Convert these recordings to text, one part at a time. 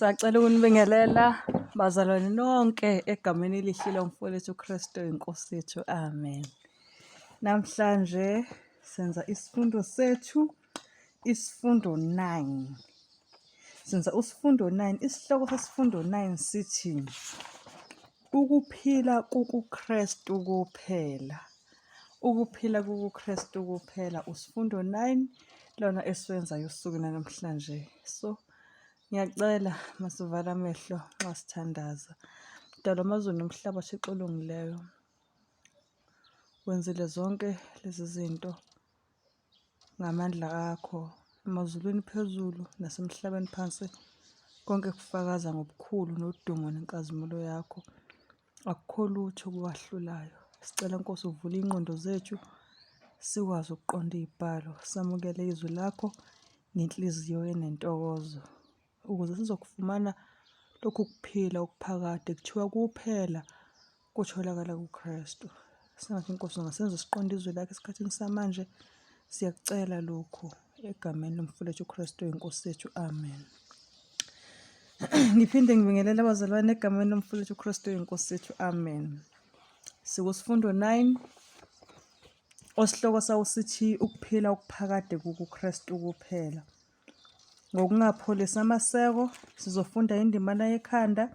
Sacela ukunibingelela bazalwane nonke egameni elihle lomfowethu uKristu inkosi yethu. Amen. Namhlanje senza isifundo sethu, isifundo 9. Senza usifundo 9, isihloko sesifundo 9 sithi ukuphila kukuKristu kuphela. Ukuphila kukuKristu kuphela usifundo 9 lona esiwenzayo usuku namhlanje. So ngiyacela masivala amehlo nxa sithandaza. Mdala wamazulu nomhlaba Thixo olungileyo. Wenzile zonke lezi zinto ngamandla akho emazulwini phezulu nasemhlabeni phansi konke kufakaza ngobukhulu nodumo nenkazimulo yakho. Akukho lutho okuwahlulayo. Sicela Nkosi uvule ingqondo zethu sikwazi ukuqonda iy'bhalo, samukele izwi lakho ngenhliziyo enentokozo ukuze sizokufumana lokhu kuphila okuphakade kuthiwa kuphela kutholakala kuKristu. Sengathi iNkosi ungasenza siqonde izwi lakho esikhathini samanje. Siyakucela lokhu egameni lomfowethu uKristu inkosi yethu. Amen. Ngiphinde ngibingelele abazalwane egameni lomfowethu uKristu inkosi yethu. Amen. Sikusifundo 9 osihloko sawo sithi ukuphila okuphakade kukuKristu kuphela. Ngokungapholisi amaseko, sizofunda indimana yekhanda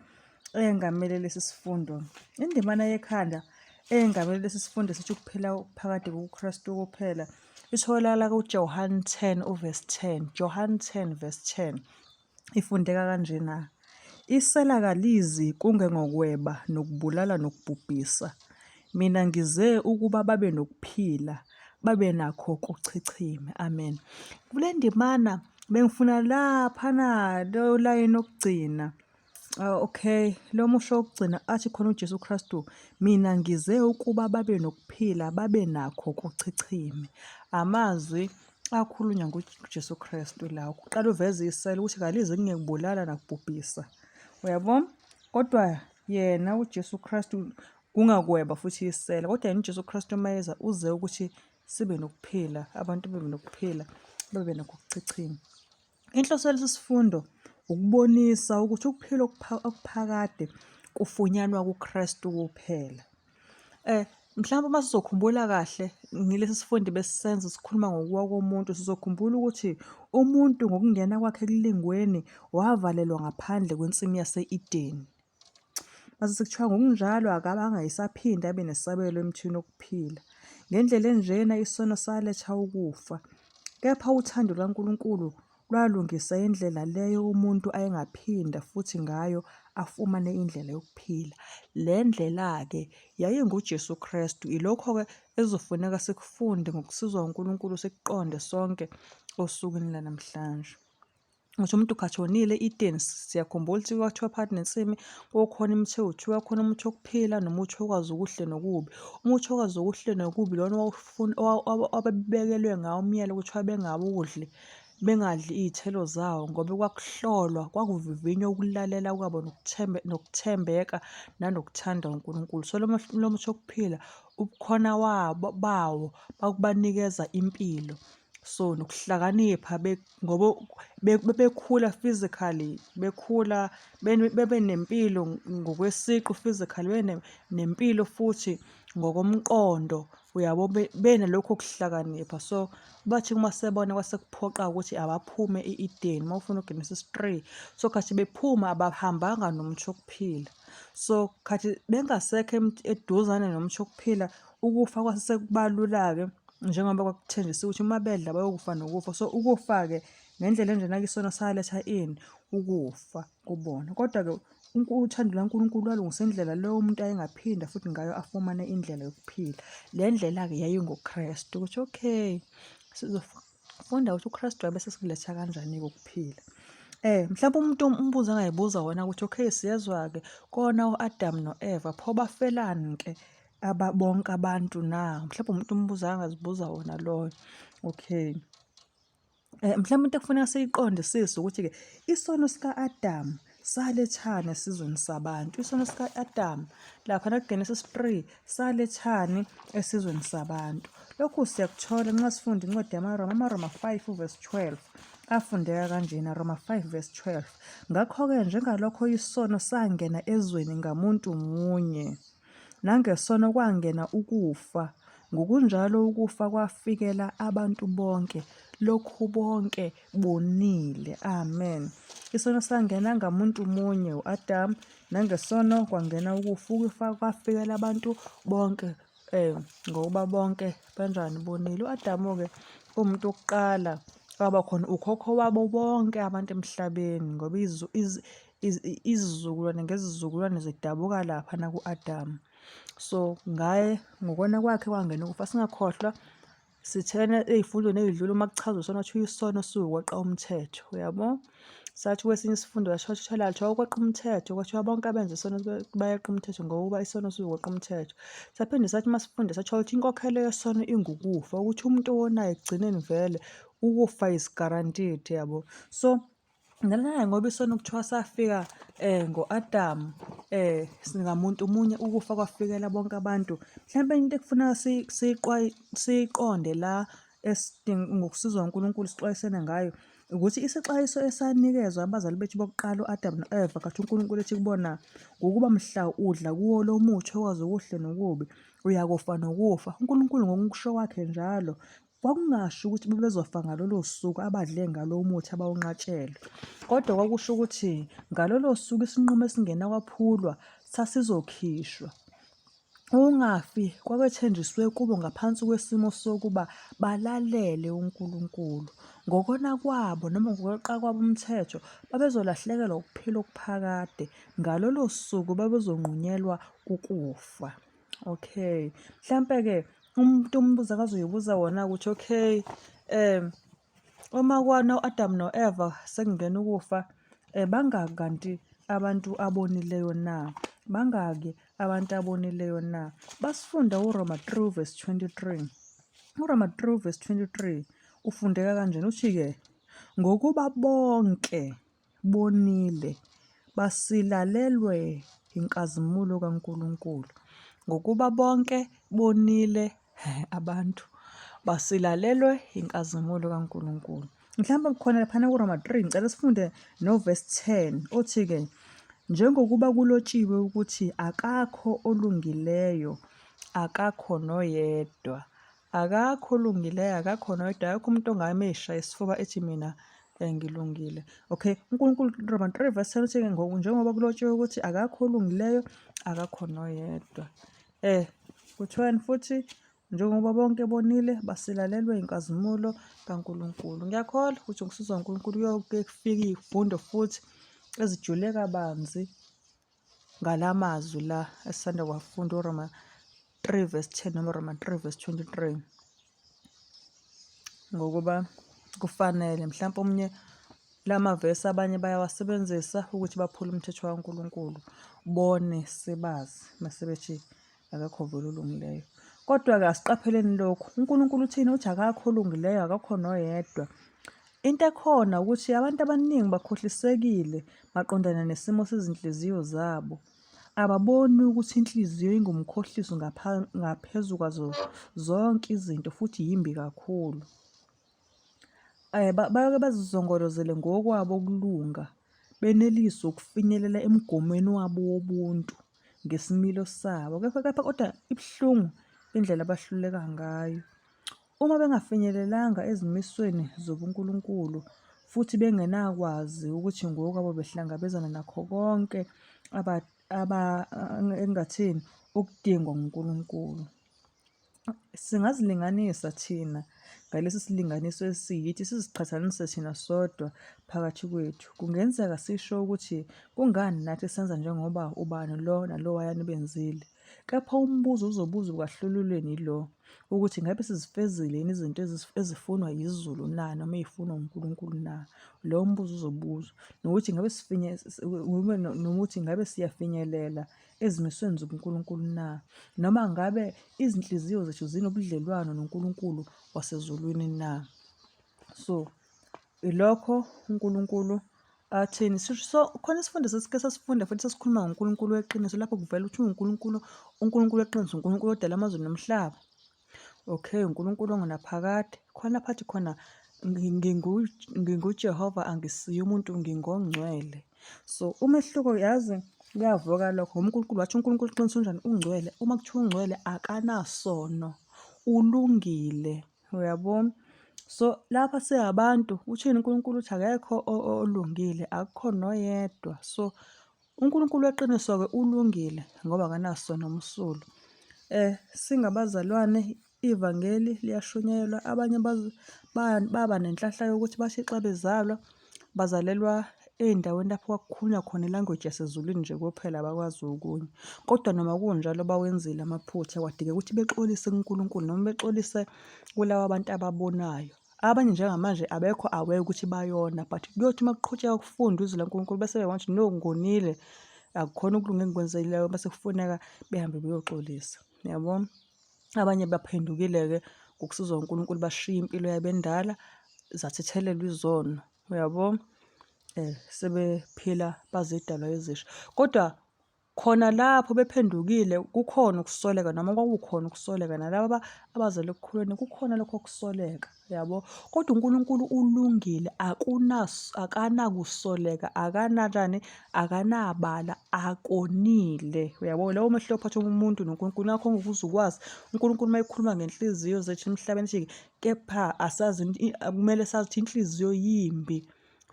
eyengamele lesi sifundo. Indimana yekhanda eyengamele lesi sifundo sithi ukuphila okuphakade kuKristu kuphela itholakala kuJohane 10 uvesi 10. Johane 10 verse 10. Ifundeka kanjena. Isela kalizi kungengokweba nokubulala nokubhubhisa. Mina ngize ukuba babe nokuphila, babe nakho kuchichime. Amen. Kule ndimana bengifuna laphana lo layini okugcina. Okay, lo musho wokugcina athi khona uJesu Kristu, mina ngize ukuba babe nokuphila, babe nakho kuchichime. Amazwi akhulunywa nguJesu Kristu lawo. Kuqala uveze isela ukuthi kalize kungekubulala nakubhubhisa. Uyabo? Kodwa yena uJesu Kristu kungakweba futhi isela. Kodwa yena uJesu Kristu uma eza uze ukuthi sibe nokuphila, abantu babe nokuphila, babe nakho ukuchichima. Inhloso yalesi sifundo ukubonisa ukuthi ukuphila okuphakade kufunyanwa kuKristu kuphela. Mhlawumbe uma sizokhumbula kahle ngilesi sifundo besisenza sikhuluma ngokuwa komuntu, sizokhumbula ukuthi umuntu ngokungena kwakhe ekulingweni wavalelwa ngaphandle kwensimu yase-Edeni. Mase sekuthiwa ngokunjalo akabanga esaphinda abe nesabelo emthini wokuphila. Ngendlela enjena isono saletha ukufa. Kepha uthando lukaNkulunkulu lwalungisa indlela leyo umuntu ayengaphinda futhi ngayo afumane indlela yokuphila. Le ndlela-ke yayinguJesu Kristu. Ilokho-ke ezofuneka sikufunde ngokusizwa uNkulunkulu sikuqonde sonke osukwini lanamhlanje. Ngisho umuntu khathonile i-Edeni siyakhumbula ukuthi kwathiwa phakathi nensimi kwakukhona imithi ewuthiwa khona umuthi wokuphila nomuthi wokwazi okuhle nokubi. Umuthi wokwazi okuhle nokubi lona ababekelwe ngawo umyalo ukuthi bengawudli, bengadli iy'thelo zawo ngoba kwakuhlolwa, kwakuvivinywa ukulalela kwabo nokuthembeka nanokuthanda uNkulunkulu. So lo muthi wokuphila ubukhona wabo bawo bakubanikeza impilo. So nokuhlakanipha ngoba bebekhula physically, bekhula bebe nempilo ngokwesiqu physically, bebe nempilo futhi ngokomqondo, uyabo? Benalokho kuhlakanipha. So, bathi uma sebona kwase kuphoqa ukuthi abaphume e-Edeni, uma ufuna uGenesis 3. So, khathi bephuma abahambanga nomuthi wokuphila. So, khathi bengasekho eduzane nomuthi wokuphila, ukufa kwase sekubalula-ke njengoba kwakuthenjisiwe ukuthi uma bedla bayokufa nokufa. So ukufa-ke ngendlela enjena-ke isono saletha ini? Ukufa kubona. Kodwa-ke uthando lukaNkulunkulu lwalungisa indlela lowo muntu ayengaphinda futhi ngayo afumane indlela yokuphila. Le ndlela-ke yayinguKristu ukuthi okay, sizofunda ukuthi uKristu wabe sesikuletha kanjani-ke ukuphila. Mhlawumbe umuntu umbuzo angayibuza wona ukuthi okay siyezwa-ke kona u-Adam no-Eva pho bafelani-ke aba bonke abantu na? Mhlawumbe umuntu umbuzo angazibuza wona loyo. Okay. Mhlawumbe into ekufuneka siyiqondisise ukuthi-ke isono sika-Adamu salethani esizweni sabantu. Isono sika-Adamu laphana kuGenesis 3 salethani esizweni sabantu. Lokhu siyakuthola nxa sifunda incwadi yamaRoma, amaRoma 5 verse 12. Afundeka kanjena, Roma 5 verse 12. Ngakho-ke njengalokho isono sangena ezweni ngamuntu munye, nangesono kwangena ukufa, ngokunjalo ukufa kwafikela abantu bonke, lokhu bonke bonile. Amen. Isono sangena ngamuntu munye, u-Adamu, nangesono kwangena ukufa, ukufa kwafikela abantu bonke ngokuba bonke banjani bonile. U-Adamu-ke uwumuntu wokuqala waba khona ukhokho wabo bonke abantu emhlabeni ngoba izizukulwane ngezizukulwane zidabuka lapha naku-Adamu. So ngaye ngokona kwakhe kwangena ukufa singakhohlwa Sithena ey'fundweni ey'dlule uma kuchazwa isono kuthiwa isono siwukweqa umthetho, uyabo? Sathi kwesinye isifundo kuthiwa ukweqa umthetho, kwathiwa bonke abenza isono bayeqa umthetho ngokuba isono siwukweqa umthetho. Saphinde sathi uma sifunda sathola ukuthi inkokhelo yesono ingukufa, ukuthi umuntu owonayo ekugcineni vele ukufa is guaranteed, yabo? So Nalana ngoba isono kuthiwa safika ngo-Adamu singamuntu munye ukufa kwafikela bonke abantu. Mhlampe into ekufuneka siyiqonde la ngokusizwa uNkulunkulu sixwayisene ngayo ukuthi isixwayiso esanikezwa abazali bethu bokuqala u-Adamu no-Eva kathi uNkulunkulu ethi kubona ngokuba mhla udla kuwo lo muthi owazi okuhle nokubi uyakufa nokufa. UNkulunkulu ngokusho kwakhe njalo Kwakungasho ukuthi babezofa ngalolo suku abadle ngalo umuthi abawunqatshelwe, kodwa kwakusho ukuthi ngalolo suku isinqumo esingenakwaphulwa sasizokhishwa. Ukungafi kwakwethenjiswe kubo ngaphansi kwesimo sokuba balalele uNkulunkulu. Ngokona kwabo noma ngokweqa kwabo umthetho, babezolahlekelwa ukuphila okuphakade. Ngalolo suku babezonqunyelwa ukufa. Okay. Mhlampe-ke umuntu umbuzo akazoyibuza wona ukuthi okay, uma kwana u-Adam no-Eva sekungena ukufa, bangaki kanti abantu abonileyo na? Bangaki abantu abonileyo na? Basifunda uRoma 3 verse 23. URoma 3 verse 23 ufundeka kanjena uthi-ke ngokuba bonke bonile, basilalelwe inkazimulo kaNkulunkulu. Ngokuba bonke bonile abantu, basilalelwe inkazimulo kaNkulunkulu. Mhlawumbe khona laphana kuRoma 3 ngicela sifunde novesi 10 othi-ke njengokuba kulotshiwe ukuthi akakho olungileyo akakho noyedwa Akakho olungileyo, akakho noyedwa, akekho umuntu ongame ey'shaye isifuba ethi mina ngilungile. Okay, uNkulunkulu Roman 3 verse 10 uthi njengoba kulotshiwe ukuthi akakho olungileyo, akakho noyedwa. Kuthiwani futhi njengoba bonke bonile basilalelwe inkazimulo kaNkulunkulu. Ngiyakholwa ukuthi ngokusizwa uNkulunkulu kuyoke kufike iy'fundo futhi ezijule kabanzi ngala mazwi la esisanda kuwafunda uRoma 3 verse 10 noma Roma 3 verse 23 ngokuba kufanele mhlawumbe omunye lamavesi abanye bayawasebenzisa ukuthi baphule umthetho kaNkulunkulu bone sibazi mase bethi akekho vele olungileyo kodwa-ke asiqapheleni lokhu uNkulunkulu uthini uthi akakho olungileyo akakho noyedwa Into ekhona ukuthi abantu abaningi bakhohlisekile maqondana nesimo sezinhliziyo zabo. Ababoni ukuthi inhliziyo ingumkhohliso ngaphezu kwazo zonke izinto futhi yimbi kakhulu. Bayake bazizongolozele ngokwabo ukulunga, beneliswe ukufinyelela emgomweni wabo wobuntu ngesimilo sabo. Kepha kepha kodwa ibuhlungu indlela abahluleka ngayo. Uma bengafinyelelanga ezimisweni zobunkulunkulu futhi bengenakwazi ukuthi ngokwabo behlangabezana nakho konke engingathini, okudingwa nguNkulunkulu. Singazilinganisa thina ngalesi silinganiso esiyithi siziqhathanise thina sodwa phakathi kwethu. Kungenzeka sisho ukuthi kungani nathi senza njengoba ubani lo nalowayana benzile. Kepha umbuzo uzobuzwa ekwahlulelweni yilo, ukuthi ngabe sizifezile yini izinto ezifunwa yizulu na noma ey'funwa uNkulunkulu na? Lowo mbuzo uzobuzwa. Nokuthi ngabe nokuthi ngabe siyafinyelela ezimisweni zobuNkulunkulu na? Noma ngabe izinhliziyo zethu zinobudlelwano noNkulunkulu wasezulwini na? So, ilokho uNkulunkulu Athini? So khona isifundo sesike sasifunda futhi sasikhuluma ngoNkulunkulu weqiniso lapho kuvela ukuthi uNkulunkulu, uNkulunkulu weqiniso, uNkulunkulu odala amazulu nomhlaba. Okay, uNkulunkulu ongunaphakade. Khona lapho athi khona NginguJehova angisiye umuntu ngingongcwele. So umehluko yazi kuyavuka lokho ngoba uNkulunkulu wathi uNkulunkulu uqinisa unjani ungcwele. Uma kuthiwa ungcwele akanasono, ulungile. Uyabona? So lapha singabantu uthini uNkulunkulu uthi akekho olungile, akukho noyedwa. So uNkulunkulu weqiniso-ke ulungile ngoba akanasono umsulwa. Singabazalwane ivangeli liyashunyayelwa abanye baba nenhlanhla yokuthi bathi xa bezalwa bazalelwa ey'ndaweni lapho kwakukhulunywa khona i-language yasezulwini nje kuphela abakwazi okunye. Kodwa noma kunjalo bawenzile amaphutha kwadingeka ukuthi bexolise kuNkulunkulu noma bexolise kulaba bantu ababonayo. Abanye njengamanje abekho aware ukuthi bayona but kuyothi uma kuqhutshekwa kufundwa izwi laNkulunkulu bese bebona ukuthi no ngonile akukhona ukulunga engikwenzileyo bese kufuneka behambe beyoxolisa yabo. Abanye baphendukile-ke ngokusizwa uNkulunkulu bashiya impilo yabo endala zathethelelwa izono uyabo. Sebephila bazidalwa ezisha kodwa Khona lapho bephendukile kukhona ukusoleka noma kwakukhona ukusoleka nalaba abazele ekukhuleni kukhona lokho kusoleka yabo. Kodwa uNkulunkulu ulungile akanakusoleka akanalani akanabala akonile uyabo. Lowo mehluko phakathi komuntu noNkulunkulu ngakho ukuze ukwazi uNkulunkulu uma ekhuluma ngenhliziyo zethu emhlabeni ethi kepha asazi kumele sazi ukuthi inhliziyo yimbi.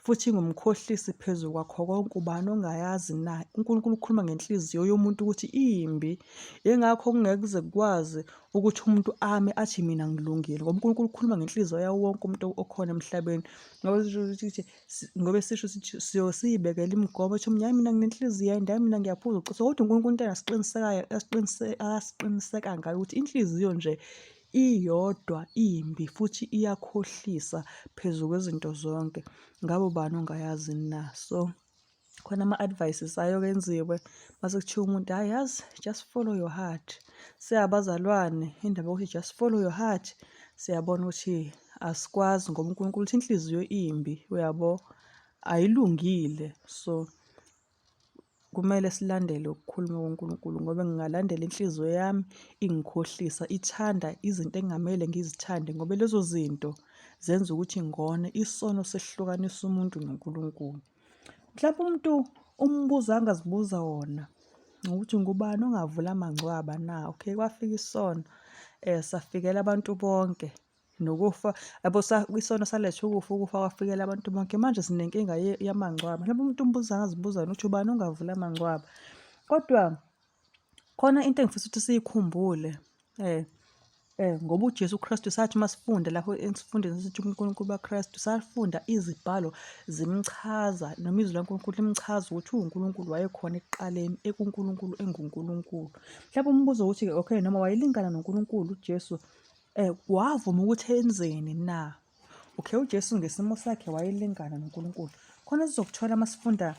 Futhi ingumkhohlisi phezu kwakho konke, ubani ongayazi na? UNkulunkulu ukhuluma ngenhliziyo yomuntu ukuthi imbi. Yingakho kungeke kuze kukwazi ukuthi umuntu ame athi mina ngilungile, ngoba uNkulunkulu ukhuluma ngenhliziyo yawo wonke umuntu okhona emhlabeni. Ngoba sisho ukuthi ngoba sisho sithi siyosibekela imigomo ethi omunye hayi mina nginenhliziyo ende, hayi mina ngiyaphuza ucitha. Kodwa uNkulunkulu into angasiqinisekayo asiqiniseka ngayo ukuthi inhliziyo nje Iyodwa imbi futhi iyakhohlisa phezu kwezinto zonke. Ngabe ubani ongayazi na? So khona ama-advices ayoke enziwe mase kuthiwa umuntu hhayi yazi just follow your heart. Siyabazalwane indaba yokuthi just follow your heart siyabona ukuthi asikwazi ngoba uNkulunkulu uthi inhliziyo imbi uyabo ayilungile so Kumele silandele ukukhuluma kuNkulunkulu ngoba ngingalandela inhliziyo yami ingikhohlisa ithanda izinto ekungamele ngizithande ngoba lezo zinto zenza ukuthi ngone. Isono sehlukanisa umuntu noNkulunkulu. Mhlawumpe umuntu umbuzo angazibuza wona ukuthi ngubani ongavula amangcwaba na? Okay, kwafika isono safikela abantu bonke. Nokufa yabo isono saletha ukufa, ukufa kwafikela abantu bonke. Manje sinenkinga yamangcwaba. Mhlawumbe umuntu umbuzo angazibuza yona ukuthi ubani ongavula amangcwaba. Kodwa khona into engifisa ukuthi siyikhumbule ngoba uJesu Kristu sathi uma sifunda lapho esifundeni sithi uNkulunkulu kaKristu safunda izibhalo zimchaza noma izwi laNkulunkulu limchaza ukuthi uNkulunkulu wayekhona ekuqaleni ekuNkulunkulu enguNkulunkulu. Mhlawumbe umbuzo ukuthi-ke okay noma wayelingana noNkulunkulu uJesu Wavuma ukuthi enzeni na? Okay, uJesu ngesimo sakhe wayelingana noNkulunkulu. Khona sizokuthola uma sifunda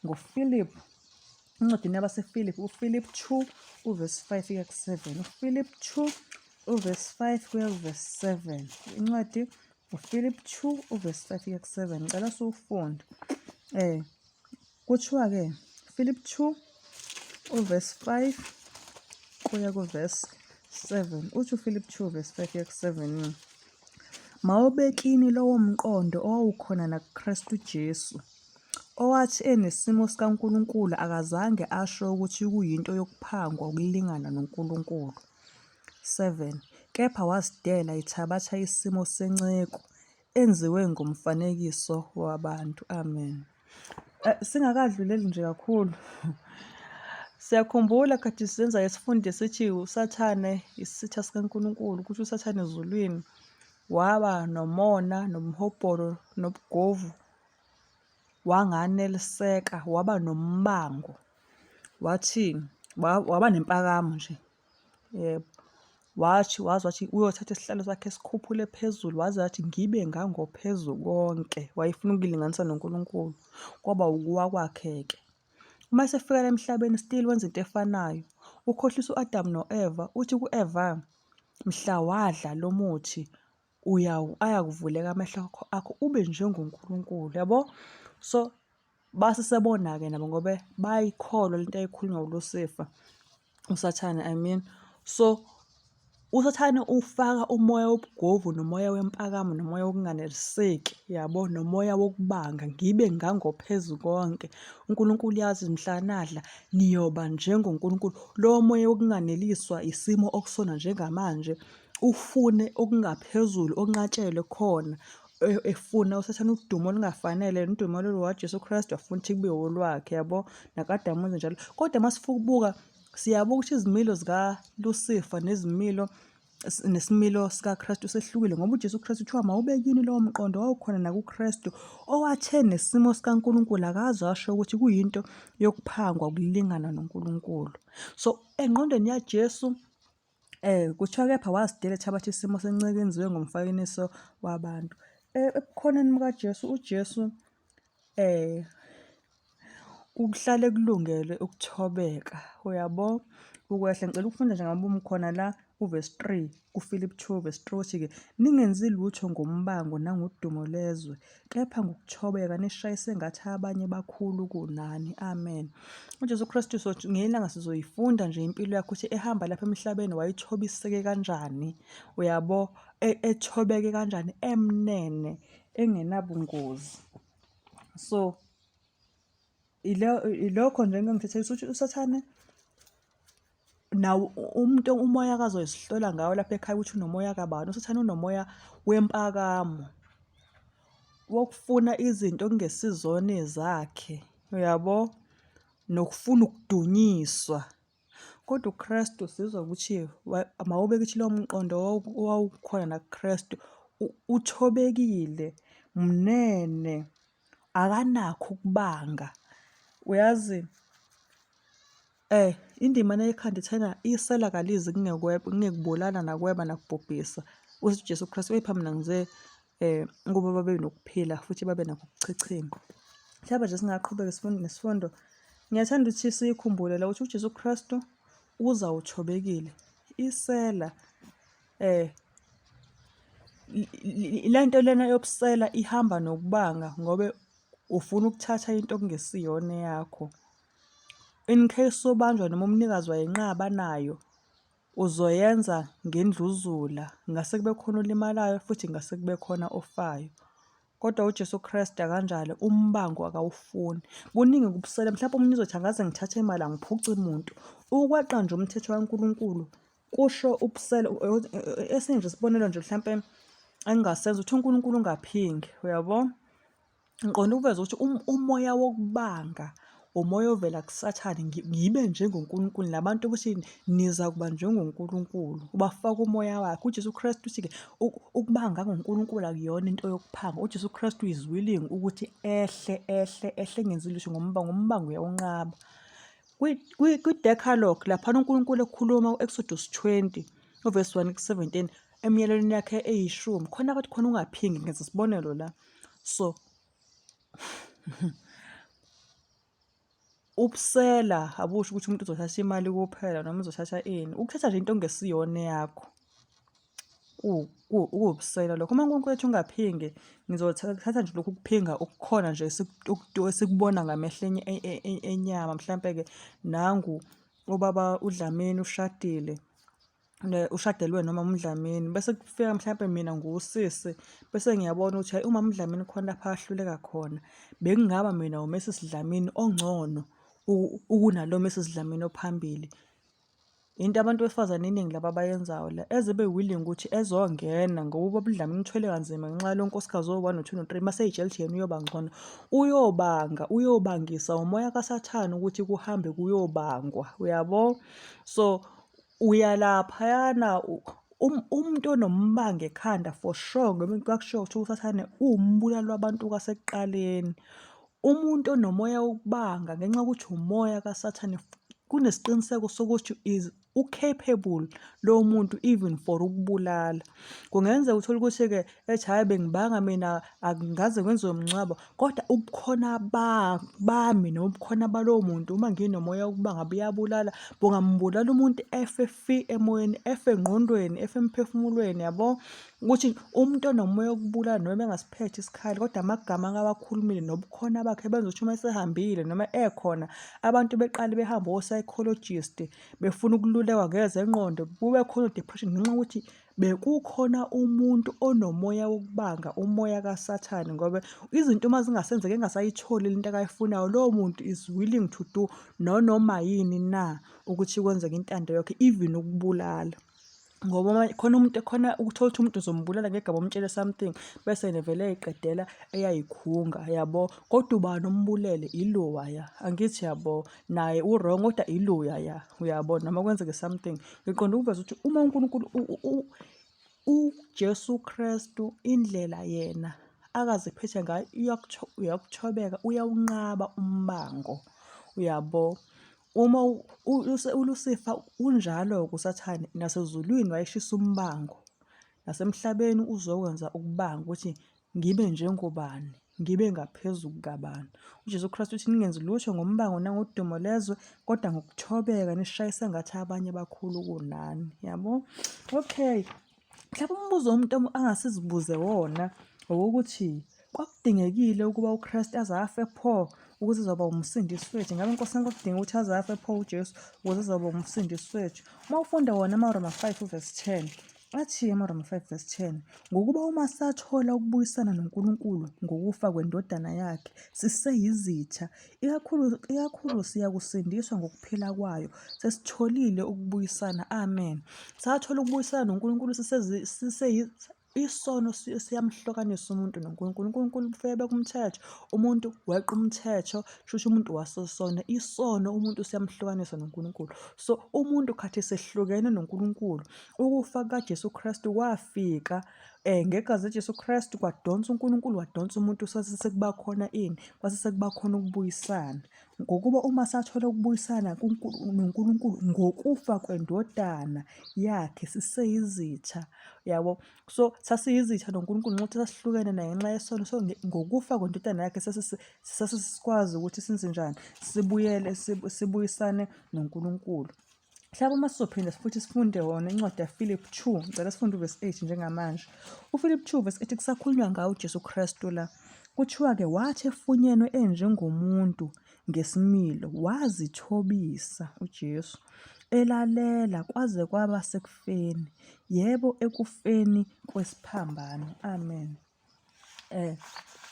ngoPhilip encwadini yabaseFilip, uPhilip 2 uvesi 5 kuya ku-7. UPhilip 2 uvesi 5 kuya kuvesi 7. Incwadi uPhilip 2 uvesi 5 kuya ku-7. Ngicela siwufunde. Kuthiwa-ke Philip 2 uverse 5 kuya kuverse 7. Uthi uPhilip 2 verse 5 kuya ku-7. Mawubekini lowo mqondo owawukhona nakuKristu Jesu, owathi enesimo sikaNkulunkulu akazange asho ukuthi kuyinto yokuphangwa ukulingana noNkulunkulu. 7 kepha wazidela ethabatha isimo senceku, enziwe ngomfanekiso wabantu. Amen. Singakadluleli nje kakhulu siyakhumbula khathi senza isifundo esithi uSathane isitha sikaNkulunkulu ukuthi uSathane ezulwini waba nomona nomhobholo nobugovu wanganeliseka waba nombango wathi waba nempakamo nje. Yebo. Wathi waze wathi uyothatha isihlalo sakhe esikhuphule phezulu waze wathi ngibe ngangophezukonke. Wayefuna ukuyilinganisa noNkulunkulu. Kwaba ukuwa kwakhe-ke. Uma esefika la emhlabeni still wenza into efanayo. Ukhohlisa u-Adamu no-Eva, uthi ku-Eva, mhla wadla lo muthi ayakuvuleka amehlo akho ube njengoNkulunkulu, yabo? So Base sebona-ke nabo ngoba bayikholwa lento ayikhulunywa uLusifa, uSathane I mean. So USathane ufaka umoya wobugovu nomoya wempakamo nomoya wokunganeliseki, yabo, nomoya wokubanga, ngibe ngangophezu konke. UNkulunkulu uyazi mhla nadla niyoba njengoNkulunkulu. Lowo moya wokunganeliswa isimo okusona njengamanje, ufune okungaphezulu onqatshelwe khona efuna uSathane udumo olungafanele udumo lolu waJesu Kristu afuna ukuthi kube olwakhe yabo nakadamu wenze njalo kodwa uma sifukubuka siyabuka ukuthi izimilo zikaLusifa nezimilo nesimilo sikaKristu sehlukile ngoba uJesu Kristu kuthiwa mawube kini lowo mqondo wawukhona nakuKristu owathe nesimo sikaNkulunkulu akaze asho ukuthi kuyinto yokuphangwa ukulingana noNkulunkulu. So engqondweni yaJesu kuthiwa kepha wazidela ethabatha isimo senceku enziwe ngomfakeniso wabantu. Ebukhoneni bukaJesu uJesu ukuhlale kulungele ukuthobeka, uyabo? Ukwehla. Ngicela ukufunda nje ngamabomu khona la uvesi 3 kuFilipi 2 verse 3 uthi-ke, ningenzi lutho ngombango nangodumo lwezwe, kepha ngokuthobeka nishaye sengathi abanye bakhulu kunani. Amen. UJesu Kristu ngelinye ilanga sizoyifunda nje impilo yakhe ukuthi ehamba lapha emhlabeni wayethobiseke kanjani, uyabo? Ethobeke kanjani, emnene, engenabungozi. So ilokho nje engingithethisa ukuthi uSathane nawo umuntu umoya akazoyisihlola ngawo lapha ekhaya ukuthi unomoya kabani. USathane unomoya wempakamo wokufuna izinto okungesizona ezakhe, uyabo? Nokufuna ukudunyiswa. Kodwa uKristu sizwa ukuthi mawube kithi lowo mqondo owawukhona nakuKristu, uthobekile, mnene, akanakho ukubanga. Uyazi indima ekhanda ithena isela kalizi kungekweba, kungekubulala nakweba nakubhubhisa. Uthi uJesu Kristu kepha mina ngize ukuba babe nokuphila futhi babe nakho ukuchichima. Mhlawumbe nje singaqhubeka sifunde nesifundo. Ngiyathanda ukuthi siyikhumbule la ukuthi uJesu Kristu uza uthobekile. Isela lento lena yobusela ihamba nokubanga ngobe ufuna ukuthatha into okungesiyona eyakho. In case ubanjwa noma umnikazi wayenqaba nayo uzoyenza ngendluzula, ngase kube khona olimalayo futhi ngase kube khona ofayo. Kodwa uJesu Kristu akanjalo, umbango akawufuni. Kuningi kubusela, mhlawumbe omunye uzothi angaze ngithathe imali angiphuci muntu. Ukweqa nje umthetho kaNkulunkulu kusho ubusela. Esinye nje isibonelo nje mhlampe engingasenza ukuthi uNkulunkulu ungaphingi, uyabo? Ngiqonde ukuveza ukuthi umoya wokubanga umoya ovela kuSathane, ngibe njengoNkulunkulu nabantu ukuthi niza kuba njengoNkulunkulu, ubafaka umoya wakhe. UJesu Kristu uthi-ke ukuba ngangoNkulunkulu akuyona into yokuphanga. UJesu Kristu is willing ukuthi ehle ehle ehle engenzi lutho ngombango, umbango uyawunqaba. Kwi-Decalogue laphana uNkulunkulu ekhuluma ku-Exodus 20 uvesi 1 ku-17 emiyalelweni yakhe eyishumi khona abathi khona ungaphingi, ngenza isibonelo la. So ubusela abusho ukuthi umuntu uzothatha imali kuphela noma uzothatha ini. Ukuthatha nje into okungesiyona eyakho kuwubusela lokho. Uma uNkulunkulu ethi ungaphingi, ngizothatha nje lokhu kuphinga okukhona nje esikubona ngamehlo enyama. Mhlampe-ke nangu ubaba uDlamini ushadile. Ushadelwe noma uMdlamini bese kufika mhlampe mina ngiwusisi bese ngiyabona ukuthi hhayi umama uDlamini khona lapha ahluleka khona. Bekungaba mina uMrs Dlamini ongcono ukunalo Mrs Dlamini ophambili. Into abantu besifazane iningi laba abayenzayo le, eze ebe willing ukuthi ezongena ngoba ubaba uDlamini uthwele kanzima ngenxa yalo nkosikazi owu-one, no-two, no-three mase ey'tshela ukuthi yena uyoba ngcono. Uyobanga, uyobangisa umoya kaSathane ukuthi kuhambe kuyobangwa, uyabo? So Uyalaphayana umuntu onombango ekhanda for sure ngoba kwakushiwo kuthiwa uSathane uwumbulali wabantu kwasekuqaleni. Umuntu onomoya wokubanga ngenxa yokuthi umoya kaSathane kunesiqiniseko sokuthi is u-capable lowo muntu even for ukubulala. Kungenzeka uthole ukuthi-ke ethi hhayi bengibanga mina akungaze kwenziwe umngcwabo kodwa ubukhona bami noma ubukhona balowo muntu uma nginomoya wokubanga buyabulala, bungambulala umuntu efe fi emoyeni, efe engqondweni, efe emphefumulweni yabo. Ukuthi umuntu onomoya wokubulala noma engasiphethe isikhali kodwa amagama akawakhulumile nobukhona bakhe benza ukuthi uma esehambile noma ekhona abantu beqale behambe o-psychologist befuna ukululekwa ngezengqondo kube khona o-depression ngenxa yokuthi bekukhona umuntu onomoya wokubanga umoya kaSathane ngoba izinto uma zingasenzeki engasayitholi lento akayifunayo lowo muntu is willing to do nonoma yini na ukuthi kwenzeke intando yakhe even ukubulala. Ngoba uma khona umuntu khona ukuthola ukuthi umuntu uzombulala ngegama umtshele something bese yena vele eyayiqedela eyayikhunga yabo. Kodwa ubani ombulele? Ilowaya. Angithi yabo naye u-wrong kodwa iloyaya uyabo noma kwenzeke something. Ngiqonde ukuveza ukuthi uma uNkulunkulu uJesu Kristu indlela yena akaziphethe ngayo uyakuthobeka uyawunqaba umbango uyabo. Uma uLusifa unjalo-ke uSathane, nasezulwini wayeshisa umbango, nasemhlabeni uzokwenza ukubanga ukuthi ngibe njengobani, ngibe ngaphezu kukabani. UJesu Kristu uthi ningenzi lutho ngombango nangodumo lezwe, kodwa ngokuthobeka nishaye sengathi abanye bakhulu kunani. Yabo? Okay. Mhlawumbe umbuzo umuntu angasizibuze wona owokuthi kwakudingekile ukuba uKristu aze afe pho ukuze ezoba umsindisi wethu. Ngabe inkosi yami kwakudingeka ukuthi aze afe pho uJesu ukuze ezoba umsindisi wethu? Uma ufunda wona amaRoma 5 verse 10 athi amaRoma 5 verse 10 ngokuba uma sathola ukubuyisana noNkulunkulu ngokufa kwendodana yakhe siseyizitha Ikakhulu, ikakhulu siyakusindiswa ngokuphila kwayo. Sesitholile ukubuyisana. Amen. Sathola ukubuyisana noNkulunkulu sise isono siyamhlukanisa umuntu noNkulunkulu. UNkulunkulu ufike beka umthetho, umuntu weqa umthetho, kusho umuntu wasesona. Isono umuntu siyamhlukanisa noNkulunkulu. So umuntu khathi sehlukene noNkulunkulu. Ukufa kukaJesu Kristu kwafika Ngegazi likaJesu Kristu kwadonsa uNkulunkulu wadonsa umuntu sase sekuba khona ini? Kwase sekuba khona ukubuyisana. Ngokuba uma sathola ukubuyisana noNkulunkulu ngokufa kwendodana yakhe siseyizitha, yabo. So sasiyizitha noNkulunkulu nxa sasihlukene naye ngenxa yesono. So ngokufa kwendodana yakhe sasisikwazi ukuthi senze njani? Sibuyele sibuyisane noNkulunkulu. Mhlawumbe uma sizophinda futhi sifunde wona incwadi yaFilip 2, ngicela sifunde uvesi 8 njengamanje. UFilip 2 verse 8 kusakhulunywa ngawo uJesu Kristu la. Kuthiwa-ke wathi efunyenwe enjengomuntu ngesimilo, wazithobisa uJesu, elalela kwaze kwaba sekufeni, yebo ekufeni kwesiphambano. Amen.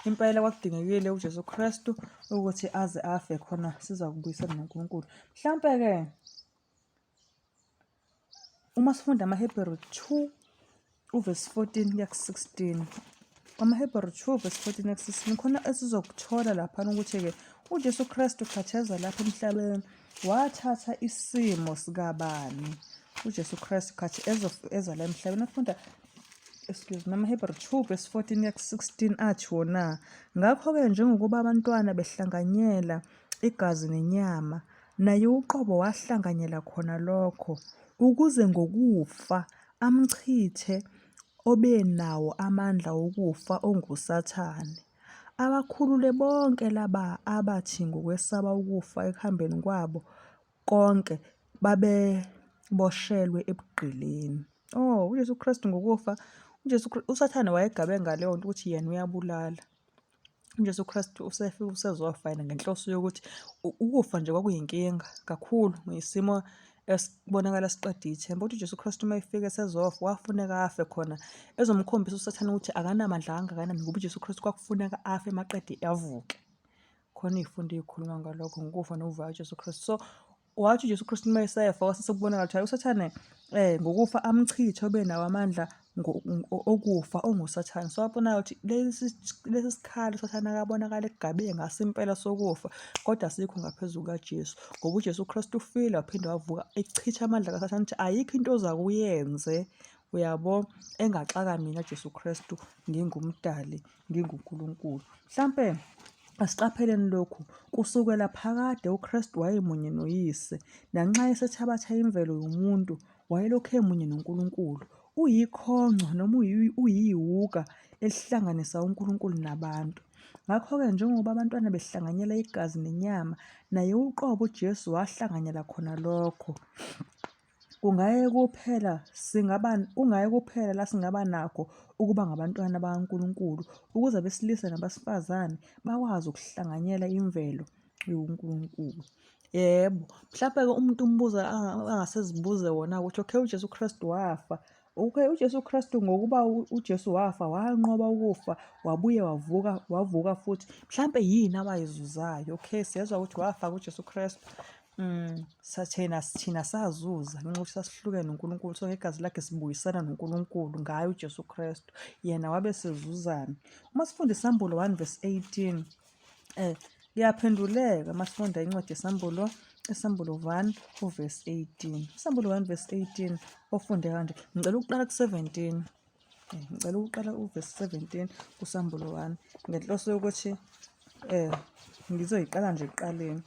Impela kwakudingekile uJesu Kristu ukuthi aze afe khona siza kubuyisana noNkulunkulu. Mhlampe-ke uma sifunda amaHebheru 2 uvesi 14 kuya ku-16 amaHebheru 2 verse 14 kuya ku-16 khona esizokuthola laphana ukuthi-ke uJesu Kristu khatheza lapha emhlabeni wathatha isimo sikabani uJesu Kristu khathi eza la emhlabeni afunda excuse me amaHebheru 2 verse 14 kuya ku-16 athi wona ngakho-ke njengokuba abantwana behlanganyela igazi nenyama naye uqobo wahlanganyela khona lokho ukuze ngokufa amchithe obenawo amandla okufa onguSathane abakhulule bonke laba abathi ngokwesaba ukufa ekuhambeni kwabo konke babeboshelwe ebugqilini. Oh, uJesu Kristu ngokufa, uJesu uSathane wayegabe ngaleyo nto ukuthi yena uyabulala. UJesu Kristu usefika usezofa yena ngenhloso yokuthi ukufa nje kwakuyinkinga kakhulu ngesimo esibonakala siqeda ithemba. Kodwa uJesu Kristu uma efika esezofa wafuneka afe khona ezomkhombisa uSathane ukuthi akanamandla kangakanani ngoba uJesu Kristu kwakufuneka afe maqede avuke. Khona iy'fundo ey'khuluma ngalokho ngokufa nokuvuka kukaJesu Kristu. So wathi uJesu Kristu uma esefa kwase sekubonakala ukuthi hhayi uSathane ngokufa amchithe obenawo amandla okufa onguSathane. So wabona ukuthi lesi lesi sikhali uSathane akabonakala ekugabe ngaso impela sokufa kodwa asikho ngaphezu kukaJesu ngoba uJesu Kristu ufile waphinde wavuka echitha amandla kaSathane ukuthi ayikho into oza kuyenze uyabo engaxaka mina Jesu Kristu ngingumdali nginguNkulunkulu. Mhlampe asiqapheleni lokhu, kusukela phakade uKristu wayemunye noYise, nanxa esethabatha imvelo yomuntu, wayelokhu emunye noNkulunkulu. Uyikhongco noma uyiwuka elihlanganisa uNkulunkulu nabantu. Ngakho-ke njengoba abantwana behlanganyela igazi nenyama, naye uqobo uJesu wahlanganyela khona lokho. Kungaye kuphela singaba kungaye kuphela la singaba nakho ukuba ngabantwana bakaNkulunkulu ukuze abesilisa nabesifazane bakwazi ukuhlanganyela imvelo yobuNkulunkulu. Yebo, mhlampe-ke umuntu umbuzo angase azibuze wona ukuthi okay, uJesu Kristu wafa. Okay, uJesu Kristu ngokuba uJesu wafa wanqoba ukufa wabuye wavuka wavuka futhi mhlampe yini abayizuzayo? Okay, siyezwa ukuthi wafa kuJesu Kristu. Sathina thina sazuza ngenxa yokuthi sasihlukene noNkulunkulu, so ngegazi lakhe sibuyisana noNkulunkulu ngaye uJesu Kristu. Yena wabe sezuzani? Uma sifunda iSambulo 1 verse 18 Kuyaphenduleka uma sifunda incwadi yeSambulo, iSambulo 1 uvesi 18. ISambulo 1 verse 18 ofunde kanje. Ngicela ukuqala ku-17. Ngicela ukuqala uvesi 17 kuSambulo 1 ngenhloso yokuthi ngizoyiqala nje ekuqaleni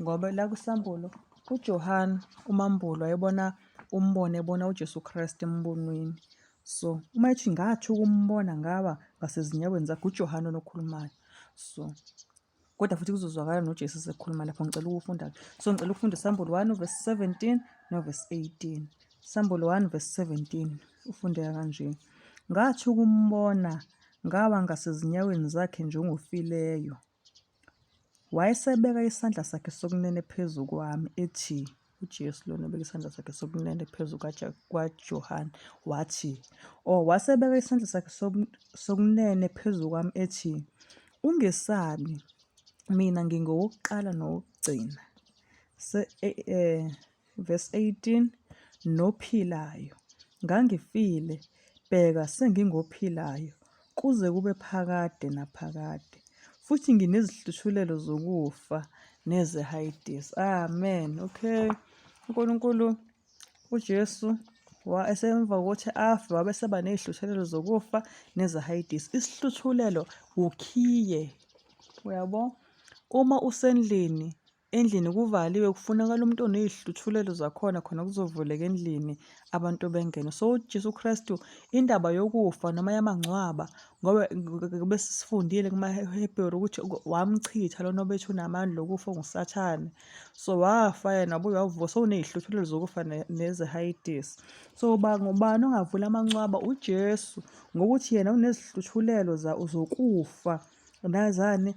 ngoba la kuSambulo uJohane umambulo wayebona umbono ebona uJesu Kristu embonweni. So uma ethi ngathi ukumbona ngaba ngasezinyaweni zakhe uJohane onokhulumayo. So kodwa futhi kuzozwakala noJesu esekhuluma lapho ngicela ukufunda. So ngicela ukufunda iSambulo 1 verse 17 no verse 18. Sambulo 1 verse 17 ufundeka kanje. Ngathi ukumbona ngawa ngasezinyaweni zakhe njengofileyo. Wayesebeka isandla sakhe sokunene phezu kwami, ethi, uJesu lona obeka isandla sakhe sokunene phezu kwaJohane, wathi, oh, wasebeka isandla sakhe sokunene phezu kwami, ethi, ungesabi, mina ngingowokuqala nowokugcina. Verse 18, Nophilayo. Ngangifile, bheka sengingophilayo kuze kube phakade naphakade, futhi nginezihluthulelo zokufa nezeHayidesi. Amen. Okay. UNkulunkulu uJesu esemva kokuthi afe wabe seba ney'hluthulelo zokufa nezeHayidesi. Isihluthulelo wukhiye, uyabo? Uma usendlini Endlini kuvaliwe kufunakala umuntu oney'hluthulelo zakhona khona kuzovuleka endlini abantu bengene. So uJesu Kristu indaba yokufa noma yamangcwaba ngoba bese sifundile kumaHebheru ukuthi wamchitha lona obethi unamandla okufa onguSathane. So wafa yena wabuye wavuka so uney'hluthulelo zokufa nezehayidesi. So ngubani ongavula amangcwaba? UJesu ngokuthi yena unezihluthulelo zokufa. Nazane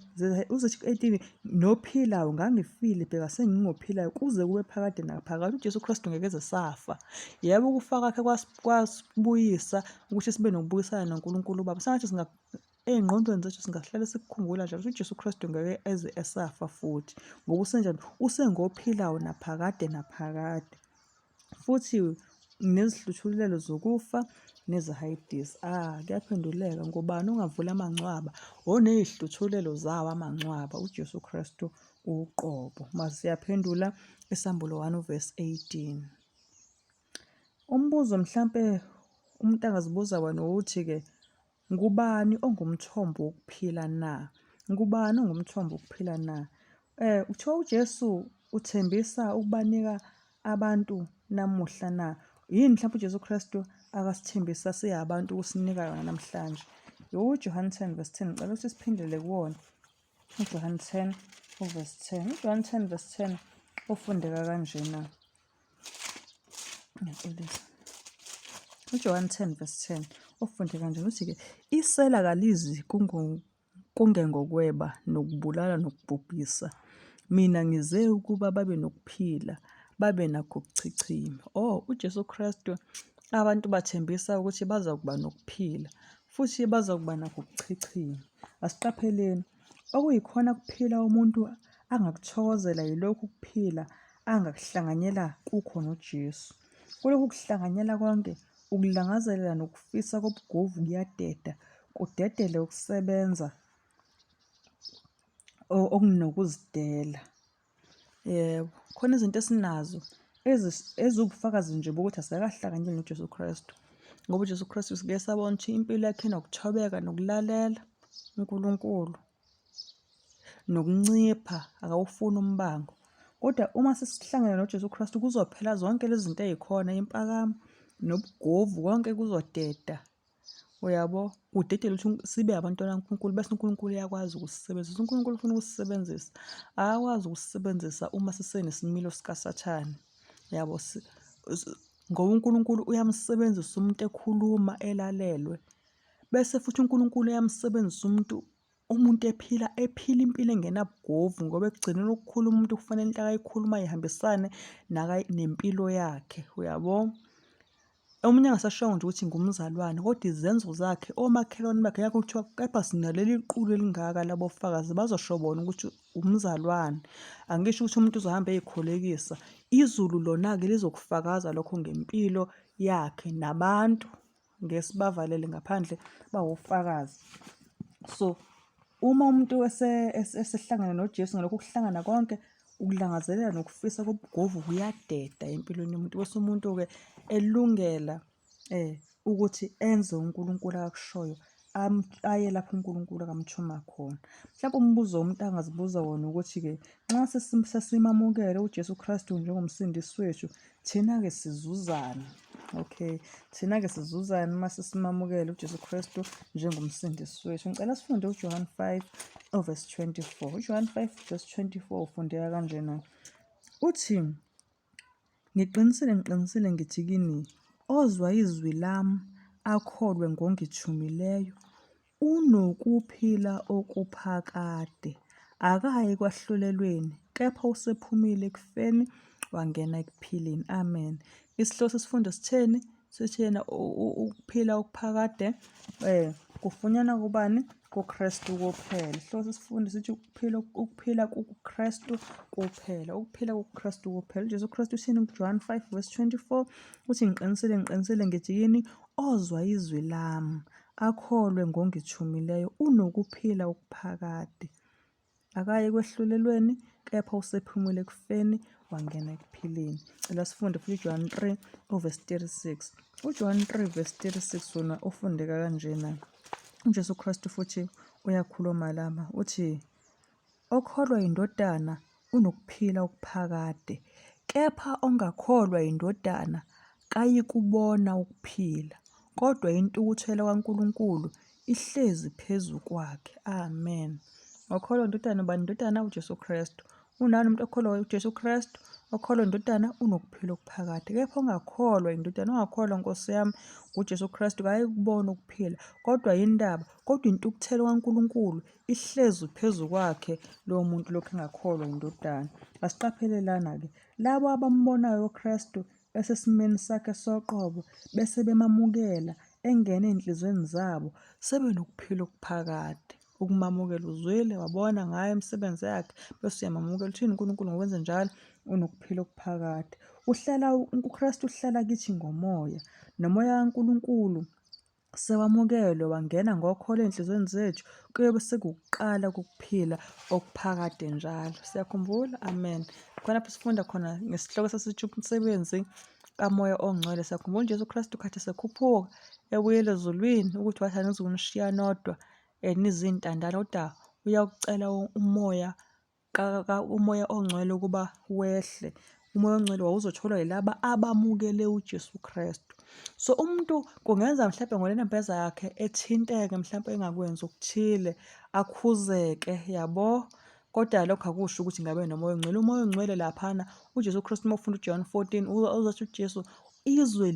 uzothi ku-18 nophilayo ngangifile bheka sengingophilayo kuze kube phakade naphakade. UJesu Kristu ngeke eze safa. Yebo ukufa kwakhe kwasibuyisa ukuthi sibe nokubuyisana noNkulunkulu uBaba. Sengathi singa ey'ngqondweni zethu singahlale sikukhumbula njalo ukuthi uJesu Kristu ngeke eze esafa futhi ngoba usenjani usengophilayo naphakade naphakade. Futhi nezihluthulelo zokufa nezehayidesi. Ah, kuyaphenduleka ngobani ongavula amangcwaba oney'hluthulelo zawo amangcwaba uJesu Kristu uqobo. Masiyaphendula iSambulo 1 verse 18. Umbuzo mhlampe umuntu angazibuza wona ukuthi-ke Ngubani ongumthombo wokuphila na? Ngubani ongumthombo wokuphila na? Kuthiwa uJesu uthembisa ukubanika abantu namuhla na? Yini mhlawumbe uJesu Kristu akasithembisa siyabantu ukusinika yona namhlanje? UJohane 10 verse 10, ngicela ukuthi siphindele kuwona. UJohane 10 uverse 10. UJohane 10 verse 10 ufundeka kanjena. Ngiyaxolisa. UJohane 10 verse 10 ufunde kanjena uthi-ke isela kalizi kungengokweba nokubulala nokubhubhisa. Mina ngize ukuba babe nokuphila, babe nakho ukuchichima. Oh, uJesu Kristu abantu bathembisa ukuthi bazakuba nokuphila futhi bazakuba nakho ukuchichima. Asiqapheleni okuyikhona kuphila umuntu angakuthokozela yilokhu kuphila angakuhlanganyela kukho noJesu. Kulokhu kuhlanganyela konke, ukulangazelela nokufisa kobugovu kuyadeda, kudedele ukusebenza okunokuzidela. Yebo, khona izinto esinazo eziwubufakazi nje bokuthi asikahlanganyeli noJesu Kristu. Ngoba uJesu Kristu sike sabona ukuthi impilo yakhe inokuthobeka nokulalela uNkulunkulu. Nokuncipha, akawufuni umbango. Kodwa uma sesihlangene noJesu Kristu kuzophela zonke lezi zinto ey'khona, impakamo nobugovu konke kuzodeda. Uyabo? Kudedele ukuthi sibe abantwana kaNkulunkulu bese uNkulunkulu uyakwazi ukusisebenzisa. UNkulunkulu ufuna ukusisebenzisa. Akakwazi ukusisebenzisa uma sisenesimilo sikaSathane. Yabo? Ngoba uNkulunkulu uyamsebenzisa umuntu ekhuluma elalelwe. Bese futhi uNkulunkulu uyamsebenzisa umuntu umuntu ephila ephila impilo engenabugovu ngoba ekugcineni ukukhuluma umuntu kufanele into akayikhulumayo ihambisane nempilo yakhe, uyabo? Omunye angasashongo nje ukuthi ngumzalwane kodwa izenzo zakhe omakhelwane bakhe yakho kuthiwa kepha sinaleli qulu elingaka labofakazi bazosho bona ukuthi umzalwane. Angisho ukuthi umuntu uzohamba eyikholekisa. Izulu lona-ke lizokufakaza lokho ngempilo yakhe nabantu ngeke sibavalele ngaphandle bawofakazi. So uma umuntu esehlangene noJesu ngalokhu kuhlangana konke ukulangazelela nokufisa kobugovu kuyadeda empilweni yomuntu bese umuntu-ke elungela ukuthi enze uNkulunkulu akakushoyo aye lapho uNkulunkulu akamthuma khona. Mhlawumbe umbuzo umuntu angazibuza wona ukuthi-ke nxa sesimamukele uJesu Kristu njengomsindisi wethu, thina-ke sizuzani? Okay, thina-ke sizuzani uma sesimamukele uJesu Kristu njengomsindisi wethu? Ngicela sifunde uJohn 5 verse 24. UJohn 5 verse 24 ufundeka kanjena. Uthi, Ngiqinisile, ngiqinisile ngithi kini, ozwa izwi lami akholwe ngongithumileyo, unokuphila okuphakade, akayi ekwahlulelweni, kepha usephumile ekufeni wangena ekuphileni. Amen. Isihloko sesifundo sitheni? Sithi yena ukuphila okuphakade kufunyanwa kubani? KuKristu kuphela. Isihloko sesifundo sithi ukuphila ukuphila kuKristu kuphela. Ukuphila kuKristu kuphela. UJesu Kristu uthini kuJohn 5 verse 24? Uthi ngiqinisile ngiqinisile ngithi kini ozwa izwi lami akholwe ngongithumileyo unokuphila okuphakade. Akayi ekwehlulelweni, kepha usephumule ekufeni wangena ekuphileni. Cela sifunde futhi uJohn 3 uverse 36. UJohn 3 verse 36 wona ufundeka kanjena. UJesu Kristu futhi uyakhuluma lama uthi okholwa yindodana unokuphila okuphakade, kepha ongakholwa yindodana kayikubona ukuphila, kodwa intukuthelo kaNkulunkulu ihlezi phezu kwakhe. Amen. Okholwa indodana ubani indodana? UJesu Kristu. Unani umuntu okholwa uJesu Kristu? Okholwa indodana unokuphila okuphakade. Kepha ongakholwa indodana, ongakholwa Nkosi yami nguJesu Kristu kayikubona ukuphila. Kodwa yindaba, kodwa intukuthelo kaNkulunkulu ihlezi phezu kwakhe lowo muntu lokhu engakholwa indodana. Asiqaphele lana-ke, labo abambonayo uKristu esesimeni sakhe soqobo bese bemamukela engene ezinhliziyweni zabo sebenokuphila okuphakade. Ukumamukela uzwile wabona ngayo imisebenzi yakhe bese uyamamukela. Uthini uNkulunkulu ngokwenza njalo? Unokuphila okuphakade. Uhlala uKristu uhlala kithi ngomoya nomoya kaNkulunkulu sewamukelwe wangena ngokholo ey'nhliziyweni zethu, kuyobe sekuwukuqala kokuphila okuphakade njalo. Siyakhumbula? Amen. Khona lapho sifunda khona ngesihloko sasithi umsebenzi kaMoya oNgcwele. Siyakhumbula uJesu Kristu khathi esekhuphuka ebuyela ezulwini ukuthi wathi angizukunishiya nodwa nizintandane kodwa uyakucela umoya umoya ongcwele ukuba wehle. Umoya ongcwele wawuzotholwa yilaba abamukele uJesu Kristu. So umuntu kungenza mhlawumbe ngonembeza yakhe ethinteke mhlawumbe engakwenzi okuthile akhuzeke yabo. Kodwa lokho akusho ukuthi ngabe nomoya ongcwele. Umoya ongcwele laphana uJesu Kristu uma ufunda uJohn 14 uzothi uJesu izwe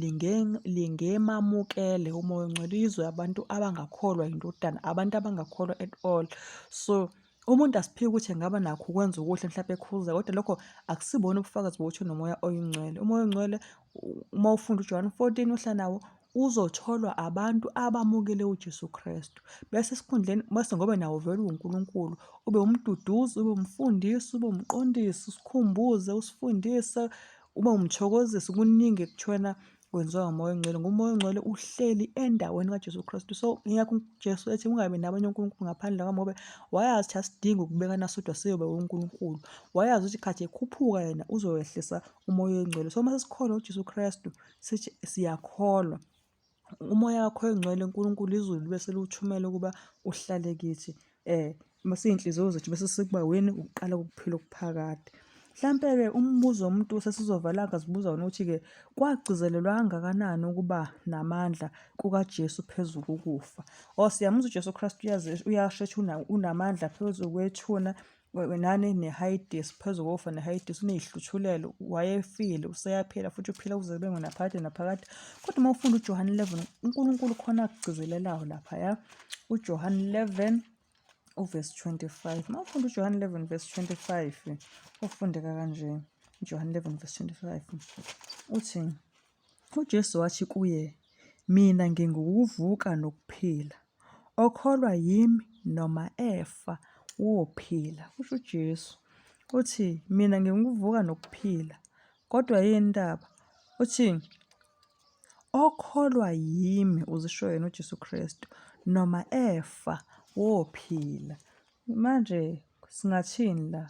lingemamukele umoya ongcwele izwe abantu abangakholwa indodana abantu abangakholwa at all. So Umuntu asiphiki ukuthi engaba nakho ukwenza okuhle mhlawumbe ekhuza kodwa lokho akusibona ubufakazi bokuthi unomoya oyingcwele. Umoya oyingcwele uma ufunda uJohn 14 uhla nawo uzotholwa abantu abamukele uJesu Kristu. Bese esikhundleni bese ngoba nawo vele uwuNkulunkulu ube umduduzi, ube umfundisi, ube umqondisi, usikhumbuze, usifundise, ube umthokozisi kuningi ekuthiwena kwenziwa ngomoya ongcwele ngoba umoya ongcwele uhleli endaweni kaJesu Kristu. So ingakho uJesu ethi ungabi nabanye onkulunkulu ngaphandle kwami ngoba wayazi ukuthi asidingi ukubekana sodwa siyobe uNkulunkulu. Wayazi ukuthi khathi ekhuphuka yena uzowehlisa umoya ongcwele. So uma sesikholwa uJesu Kristu sithi siyakholwa umoya wakho ongcwele uNkulunkulu izulu bese liwuthumela ukuba uhlale kithi. Uma siyinhliziyo zethu bese sikuba wini ukuqala kokuphila okuphakade. Mhlampe-ke umbuzo umuntu sesizovala angazibuza wona ukuthi-ke kwagcizelelwa kangakanani ukuba namandla kukaJesu phezu kokufa. Oh siyamuzwa uJesu Kristu uyasho ethi unamandla phezu kwethuna. Nani neHayidesi, phezu kokufa neHayidesi uney'hluthulelo, wayefile, useyaphila futhi uphila kuze kube ngunaphakade naphakade. Kodwa uma ufunda uJohane 11, uNkulunkulu khona akugcizelelayo laphaya. UJohane 11 uvesi 25. Uma ufunda uJohane 11 verse 25, ufundeka kanje. UJohane 11 verse 25 uthi, UJesu wathi kuye, Mina ngingukuvuka nokuphila. Okholwa yimi noma efa wophila, kusho uJesu. Uthi, Mina ngingukuvuka nokuphila. Kodwa yini indaba? Uthi, Okholwa yimi, uzisho yena uJesu Kristu, noma efa wophila. Manje singathini la?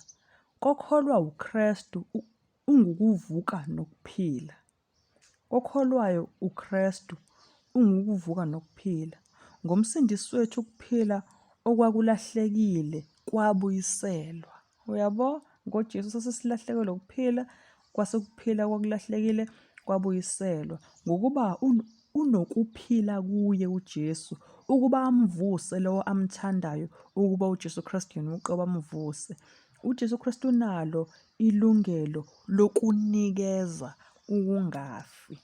Kokholwa uKristu ungukuvuka nokuphila. Kokholwayo uKristu ungukuvuka nokuphila. NgoMsindisi wethu ukuphila okwakulahlekile kwabuyiselwa. Uyabo? NgoJesu sase silahlekelwe ukuphila, kwase kuphila kwakulahlekile kwabuyiselwa. Ngokuba unokuphila kuye uJesu ukuba amvuse lowo amthandayo ukuba uJesu Kristu yena uqobo amvuse. UJesu Kristu unalo ilungelo lokunikeza ukungafi.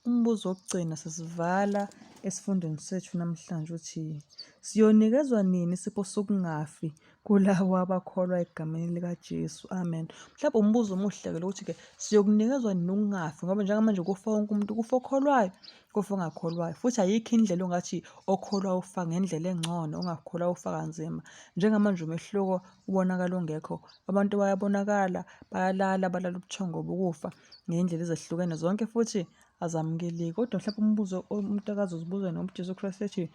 Umbuzo wokugcina sesivala esifundweni sethu namhlanje uthi siyonikezwa nini isipho sokungafi kulabo abakholwa egameni likaJesu? Amen. Mhlawumbe umbuzo omuhle-ke lo ukuthi-ke siyokunikezwa nini ukungafi ngoba njengamanje kufa wonke umuntu, kufa okholwayo, kufa ongakholwayo. Futhi ayikho indlela ongathi okholwa ufa ngendlela engcono, ongakholwa ufa kanzima. Njengamanje umehluko ubonakala ungekho. Abantu bayabonakala, bayalala, balala ubuthongo bokufa ngey'ndlela ezehlukene zonke futhi azamukeleki. Kodwa mhlawumbe umbuzo umuntu akazozibuza noma uJesu Kristu ethi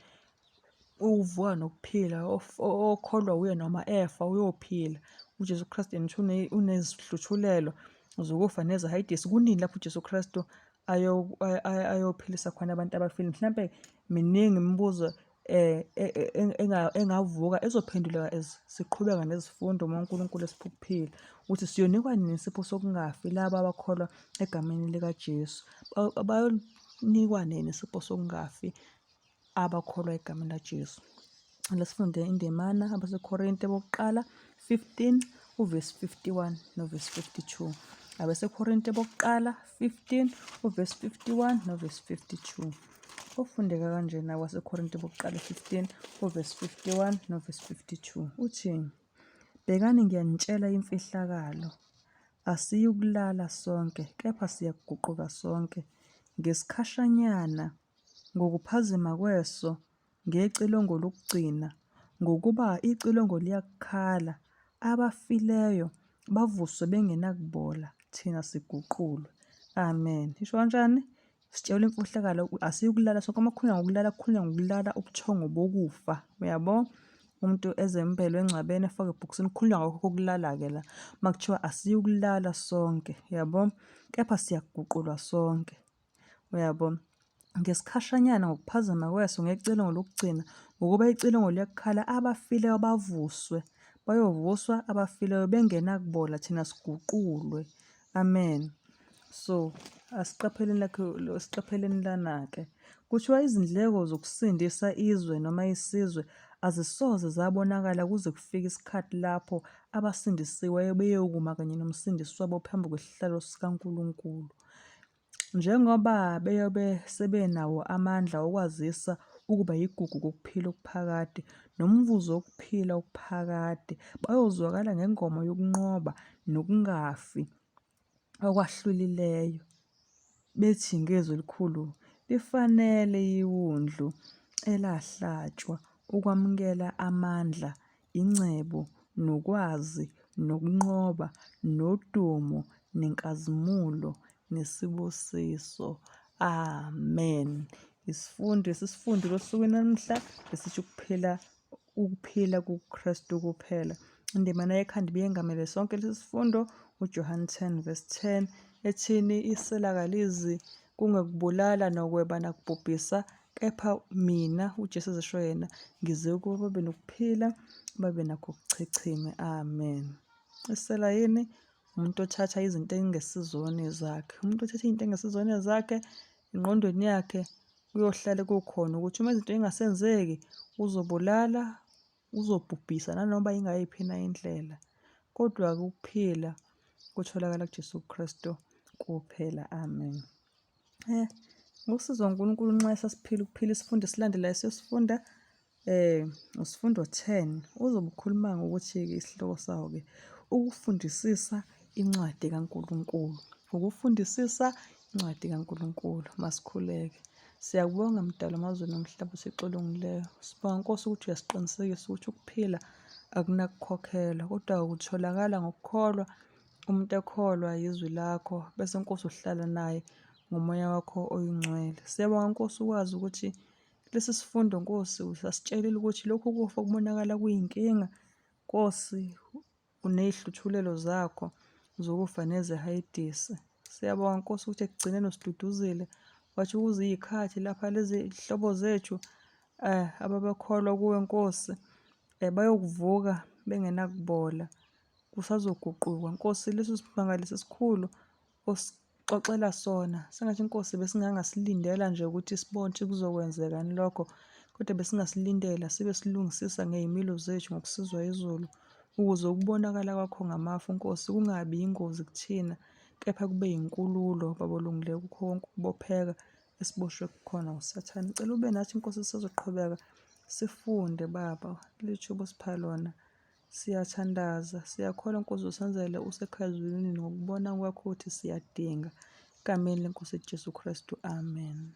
uvuka nokuphila okholwa uye noma efa uyophila. UJesu Kristu yena unezihluthulelo zokufa nezehayidesi. Kunini lapho uJesu Kristu ayophilisa khona abantu abafile? Mhlampe miningi imibuzo engavuka ezophenduleka as siqhubeka nezifundo uma uNkulunkulu esipha ukuphila ukuthi siyonikwa nini isipho sokungafi laba abakholwa egameni likaJesu. Bayonikwa nini isipho sokungafi abakholwa egameni laJesu. Lesifunde indimana abaseKorinte bokuqala 15 uvesi 51 novesi 52. AbaseKorinte bokuqala 15 uvesi 51 novesi 52. Ofundeka kanjena waseKorinte bokuqala 15 uvesi 51 novesi 52 uthi, Bhekani ngiyanitshela imfihlakalo, asiyukulala sonke, kepha siyakuguquka sonke, ngesikhashanyana, ngokuphazima kweso, ngecilongo lokugcina, ngokuba icilongo liyakukhala, abafileyo bavuswe bengenakubola, thina siguqulwe. Amen. Isho kanjani? Sitshelwa imfihlakalo, asiyukulala sonke. Uma kukhulunywa ngokulala, kukhulunywa ngokulala ubuthongo bokufa. Uyabo? Umuntu ezembelwe engcwabeni efakwe ebhokisini, kukhulunywa ngakho kokulala-ke la. Uma kuthiwa asiyukulala sonke, uyabo? Kepha siyaguqulwa sonke. Uyabo? Ngesikhashanyana ngokuphazima kweso ngecilongo lokugcina, ngokuba icilongo liyakukhala, abafileyo bavuswe. Bayovuswa abafileyo bengenakubola, thina siguqulwe. Amen. So, asiqapheleni lakhe siqapheleni lana-ke. Kuthiwa izindleko zokusindisa izwe noma isizwe azisoze zabonakala kuze kufike isikhathi lapho abasindisiweyo beyokuma kanye noMsindisi wabo phambi kwesihlalo sikaNkulunkulu. Njengoba beyobe sebenawo amandla okwazisa ukuba yigugu kokuphila okuphakade nomvuzo wokuphila okuphakade, bayozwakala ngengoma yokunqoba nokungafi okwahlulileyo, bethi ngezwi elikhulu, Lifanele iWundlu elahlatshwa ukwamukela amandla, ingcebo, nokwazi, nokunqoba, nodumo, nenkazimulo, nesibusiso. Amen. Isifundo esisifundile osukwini namuhla esisho ukuphila ukuphila kuKristu kuphela. Indimana yekhanda ibiyengamele sonke lesi sifundo uJohane 10 verse 10 ethini isela kalizi kungekubulala nokweba nakubhubhisa Kepha mina, uJesu ezisho yena, ngize ukuba babe nokuphila, babe nakho kuchichime. Amen. Isela yini? Umuntu othatha izinto engesizona ezakhe. Umuntu othatha izinto engesizona ezakhe, engqondweni yakhe kuyohlale kukhona ukuthi uma izinto ingasenzeki uzobulala. Uzobhubhisa nanoma ingayiphi na indlela. Kodwa-ke ukuphila kutholakala kuJesu Kristu kuphela. Amen. Ngokusizwa uNkulunkulu nxa sasiphila ukuphila isifundo esilandelayo siyosifunda usifundo 10 uzobe ukhuluma ngokuthi-ke isihloko sawo-ke ukufundisisa incwadi kaNkulunkulu. Ukufundisisa incwadi kaNkulunkulu. Masikhuleke. Siyakubonga Mdali wamazulu nomhlaba Thixo olungileyo. Sibonga Nkosi ukuthi uyasiqinisekisa ukuthi ukuphila akunakukhokhelwa kodwa kutholakala ngokukholwa umuntu ekholwa yizwi lakho bese Nkosi uhlala naye ngomoya wakho oyingcwele. Siyabonga Nkosi ukwazi ukuthi lesi sifundo Nkosi usasitshelile ukuthi lokhu kufa kubonakala kuyinkinga Nkosi uney'hluthulelo zakho zokufa nezehayidisi. Siyabonga Nkosi ukuthi ekugcineni usiduduzile wathi ukuze iy'khathi lapha lezi hlobo zethu ababekholwa kuwe Nkosi bayokuvuka bengenakubola kusazoguquka. Nkosi leso simangaliso esikhulu Xoxela sona. Sengathi Nkosi besingangasilindela nje ukuthi sibone ukuthi kuzokwenzekani lokho, kodwa besingasilindela sibe silungisisa ngey'milo zethu ngokusizwa izulu, ukuze ukubonakala kwakho ngamafu Nkosi kungabi yingozi kuthina, kepha kube yinkululo Baba olungileyo kukho konke ukubopheka esiboshwe kukhona uSathane. Cela ube nathi Nkosi sizoqhubeka sifunde Baba, lithuba osipha lona. Siyathandaza, siyakholwa Nkosi uzosenzela usekhaya ezulwini ngokubona kwakho ukuthi siyadinga. Egameni leNkosi Jesu Kristu, amen.